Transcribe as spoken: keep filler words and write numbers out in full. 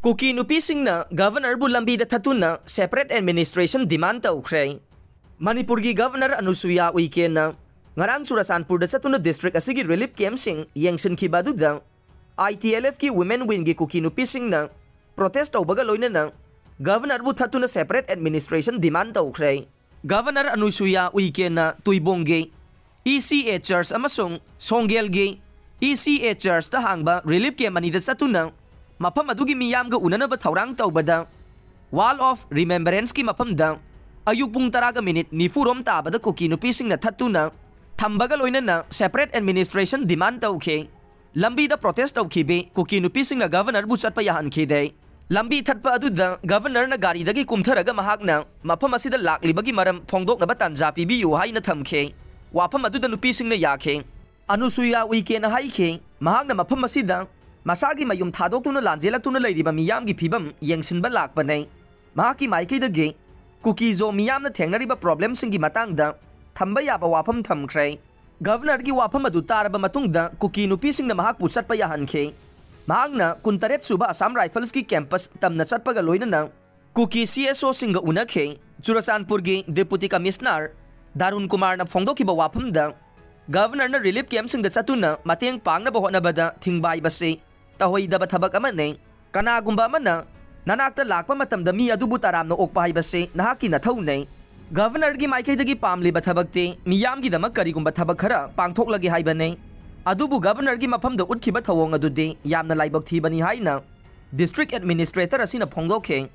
ꯀꯨꯀꯤ ꯅꯨꯄꯤꯁꯤꯡꯅ Governorꯕꯨ ꯂꯝꯕꯤꯗ ꯊꯠꯇꯨꯅ separate administration demand ꯇꯧꯈ꯭ꯔꯦ꯫ ꯃꯅꯤꯄꯨꯔꯒꯤ Governor ꯑꯅꯨꯁꯨꯌꯥ ꯎꯏꯀꯦꯟꯅ ꯉꯔꯥꯡ ꯆꯨꯔꯆꯥꯟꯄꯨꯔꯗ ꯆꯠꯇꯨꯅ district ꯑꯁꯤꯒꯤ relief campꯁꯤꯡ ꯌꯦꯡꯁꯤꯟꯈꯤꯕ ꯑꯗꯨꯗ, ITLFꯀꯤ Women Wingꯒꯤ ꯀꯨꯀꯤ ꯅꯨꯄꯤꯁꯤꯡꯅ protest ꯇꯧꯕꯒ ꯂꯣꯏꯅꯅ Governorꯕꯨ ꯊꯠꯇꯨꯅ separate administration demand ꯇꯧꯈ꯭ꯔꯦ꯫ Governor ꯑꯅꯨꯁꯨꯌꯥ ꯎꯏꯀꯦꯟꯅ ꯇꯨꯏꯕꯣꯡꯒꯤ ECA Church ꯑꯃꯁꯨꯡ ꯁꯣꯡꯒꯦꯜꯒꯤ ECA Churchꯇ ꯍꯥꯡꯕ relief camp ꯑꯅꯤꯗ ꯆꯠꯇꯨꯅ ꯃꯐꯝ ꯑꯗꯨꯒꯤ ꯃꯤꯌꯥꯝꯒ ꯎꯅꯅꯕ ꯊꯧꯔꯥꯡ ꯇꯧꯕꯗ, Wall of Remembranceꯀꯤ ꯃꯐꯝꯗ ꯑꯌꯨꯛ ꯄꯨꯡ ꯇꯔꯥꯒ ꯃꯤꯅꯤꯠ ꯅꯤꯐꯨꯔꯣꯝ ꯇꯥꯕꯗ ꯀꯨꯀꯤ ꯅꯨꯄꯤꯁꯤꯡꯅ ꯊꯠꯇꯨꯅ ꯊꯝꯕꯒ ꯂꯣꯏꯅꯅ separate administration demand ꯇꯧꯈꯤ꯫ ꯂꯝꯕꯤꯗ protest ꯇꯧꯈꯤꯕꯤ ꯀꯨꯀꯤ ꯅꯨꯄꯤꯁꯤꯡꯅ Governorꯕꯨ ꯆꯠꯄ ꯌꯥꯍꯟꯈꯤꯗꯦ꯫ ꯂꯝꯕꯤ ꯊꯠꯄ ꯑꯗꯨꯗ Governorꯅ ꯒꯥꯔꯤꯗꯒꯤ ꯀꯨꯝꯊꯔꯒ ꯃꯍꯥꯛꯅ ꯃꯐꯝ ꯑꯁꯤꯗ ꯂꯥꯛꯂꯤꯕꯒꯤ ꯃꯔꯝ ꯐꯣꯡꯗꯣꯛꯅꯕ ꯇꯥꯟꯖꯥ ꯄꯤꯕꯤꯌꯨ ꯍꯥꯏꯅ ꯊꯝꯈꯤ꯫ ꯋꯥꯐꯝ ꯑꯗꯨꯗ ꯅꯨꯄꯤꯁꯤꯡꯅ ꯌꯥꯈꯤ꯫ ꯑꯅꯨꯁꯨꯌꯥ ꯎꯏꯀꯦꯅ ꯍꯥꯏꯈꯤ, ꯃꯍꯥꯛꯅ ꯃꯐꯝ ꯑꯁꯤꯗ ꯃꯁꯥꯒꯤ ꯃꯌꯨꯝ ꯊꯥꯗꯣꯛꯇꯨꯅ ꯂꯥꯟꯖꯦꯜꯂꯛꯇꯨꯅ ꯂꯩꯔꯤꯕ ꯃꯤꯌꯥꯝꯒꯤ ꯐꯤꯕꯝ ꯌꯦꯡꯁꯤꯟꯕ ꯂꯥꯛꯄꯅꯦ꯫ ꯃꯍꯥꯛꯀꯤ ꯃꯥꯏꯀꯩꯗꯒꯤ ꯀꯨꯀꯤ ꯖꯣ ꯃꯤꯌꯥꯝꯅ ꯊꯦꯡꯅꯔꯤꯕ problemꯁꯤꯡꯒꯤ ꯃꯇꯥꯡꯗ ꯊꯝꯕ ꯌꯥꯕ ꯋꯥꯐꯝ ꯊꯝꯈ꯭ꯔꯦ꯫ Governorꯒꯤ ꯋꯥꯐꯝ ꯑꯗꯨ ꯇꯥꯔꯕ ꯃꯇꯨꯡꯗ ꯀꯨꯀꯤ ꯅꯨꯄꯤꯁꯤꯡꯅ ꯃꯍꯥꯛꯄꯨ ꯆꯠꯄ ꯌꯥꯍꯟꯈꯤ꯫ ꯃꯍꯥꯛꯅ ꯀꯨꯟꯇꯔꯦꯠ ꯁꯨꯕ Assam Riflesꯀꯤ campus ꯇꯝꯅ ꯆꯠꯄꯒ ꯂꯣꯏꯅꯅ ꯀꯨꯀꯤ CSOꯁꯤꯡꯒ ꯎꯅꯈꯤ꯫ ꯆꯨꯔꯆꯥꯟꯄꯨꯔꯒꯤ Deputy Commissioner ꯗꯥꯔꯨꯟ ꯀꯨꯃꯥꯔꯅ ꯐꯣꯡꯗꯣꯛꯈꯤꯕ ꯋꯥꯐꯝꯗ, Governorꯅ relief campꯁꯤꯡꯗ ꯆꯠꯇꯨꯅ ꯃꯇꯦꯡ ꯄꯥꯡꯅꯕ ꯍꯣꯠꯅꯕꯗ ꯊꯤꯡꯕ ꯍꯥꯏꯕꯁꯤ ꯇꯧꯍꯩꯗꯕ ꯊꯕꯛ ꯑꯃꯅꯤ꯫ ꯀꯅꯥꯒꯨꯝꯕ ꯑꯃꯅ ꯅꯅꯥꯛꯇ ꯂꯥꯛꯄ ꯃꯇꯝꯗ ꯃꯤ ꯑꯗꯨꯕꯨ ꯇꯔꯥꯝꯅ ꯑꯣꯛꯄ ꯍꯥꯏꯕꯁꯤ ꯅꯍꯥꯛꯀꯤ ꯅꯊꯧꯅꯤ꯫ Governorꯒꯤ ꯃꯥꯏꯀꯩꯗꯒꯤ ꯄꯥꯝꯂꯤꯕ ꯊꯕꯛꯇꯤ ꯃꯤꯌꯥꯝꯒꯤꯗꯃꯛ ꯀꯔꯤꯒꯨꯝꯕ ꯊꯕꯛ ꯈꯔ ꯄꯥꯡꯊꯣꯛꯂꯒꯦ ꯍꯥꯏꯕꯅꯤ꯫ ꯑꯗꯨꯕꯨ Governorꯒꯤ ꯃꯐꯝꯗ ꯎꯠꯈꯤꯕ ꯊꯧꯑꯣꯡ ꯑꯗꯨꯗꯤ ꯌꯥꯝꯅ ꯂꯥꯏꯕꯛ ꯊꯤꯕꯅꯤ ꯍꯥꯏꯅ district administrator ꯑꯁꯤꯅ ꯐꯣꯡꯗꯣꯛꯈꯤ꯫